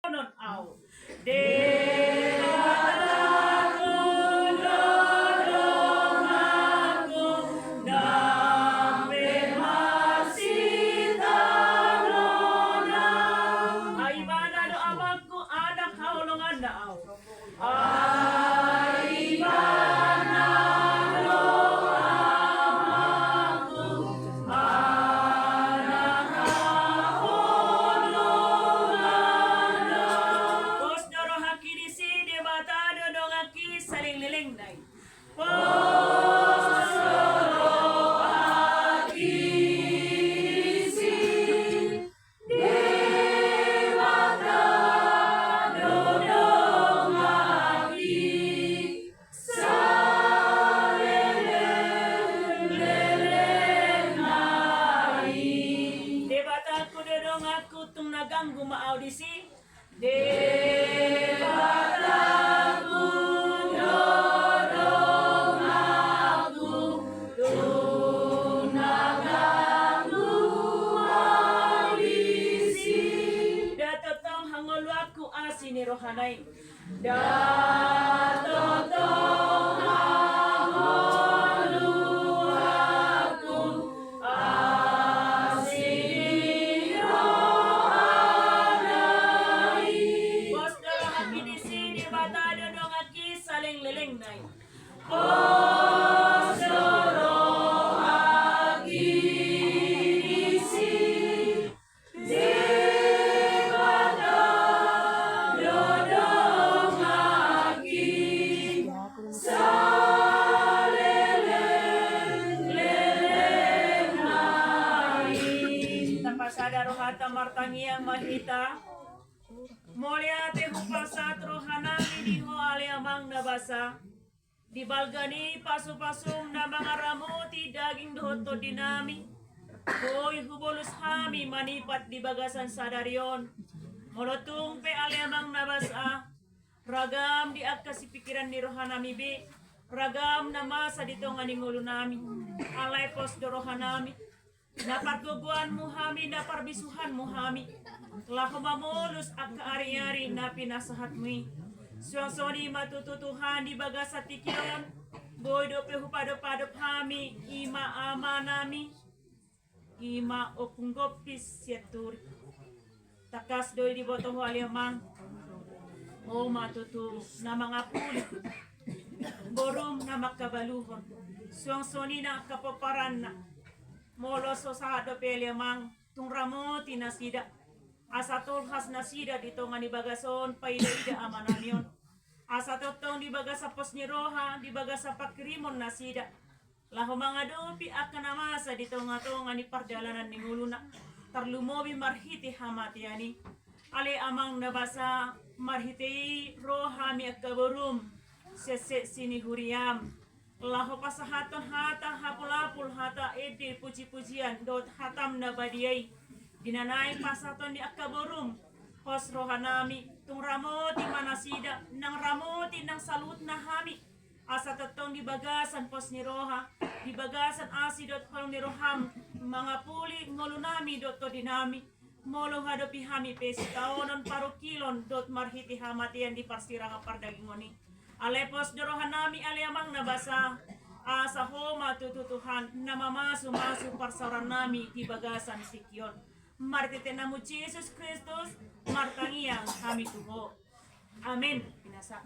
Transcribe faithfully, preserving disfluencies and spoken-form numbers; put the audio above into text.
Sitaonon au. Debata, donganku, nang pe marsitaonon au. Ai Ibana do amangku, anak haholonganna au. Ai Ibana do amangku, anak haholonganna au. Pos do rohangki disi, Debata do donganki saleleng-lelengna i. Pos do rohangki disi, Debata do donganki saleleng-lelengna i. Debatangku do donganku, tung na ganggu ma au disi. Debatangku do donganku, tung na ganggu au disi. Nda tongtong hangoluanku asi ni rohana i. Nda tongtong hangoluanku asi ni rohana i. Pos do rohangki disi, Debata do donganki saleleng-lelengna i. Pos do rohangki disi, Debata do donganki saleleng-lelengna i. Tapasada rohanta, martangiang ma hita. Mauliate hupasahat rohanami di Ho ale Amang na basa. Di balga ni pasu-pasum na mangaramoti daging dohot tondinami, boi hubolus hami manipat di bagasan sadari on. Molo tung pe ale Amang na basa, ragam di angka sipikiran ni rohanami be, ragam na masa di tonga ni ngolunami. Alai pos do rohanami, na pargogoanmu hami, na parbisuhanmu hami, laho mamolus angka ari-ari na pinasahatmu i. Suang songon i ma tutu Tuhan di bagasan tingki on, boi dope hupadop-padop hami, i ma amanami, i ma Ompung Gompis Sianturi. Tangkas do i diboto Ho ale Amang, Ho ma tutu na mangapuli borum na mangkabaluhon, suang songon i nang angka pomparanna. Molo so sahat dope ale Amang, tung ramoti nasida, asa tolhas nasida di tonga ni bagas on paida-ida amanami on. Asa tongtong di bagasan pos ni roha, di bagasan pangkirimon nasida, laho mangadopi angka na masa di tonga-tonga ni pardalanan ni ngoluna, tarlumobi marhite hamatean i. Ale Amang na basa, marhite i ro hami angka borum, sian, sian sinihuriam, laho pasahathon hata hapulapul, hata ende, puji-pujian dohot hatam na badia i. Di na naeng pasahaton ni angka borum, pos rohanami, tung ramoti ma nasida, nang ramoti nang saluhutna hami. Asa tongtong di bagasan pos ni roha, di bagasan asi dohot holong ni roham, mangapuli ngolunami dohot tondinami, molo hadopi hami pe sitaonon, parungkilon dohot marhite hamatean di parsirangan pardagingon i. Alai pos do rohanami ale Amang na basa, asa Ho ma tutu Tuhan na mamasu-masu parsaorannami di bagasan tingki on. Marhite Anakmu Jesus Kristus, martangiang hami tu Ho. Amen. Binasa.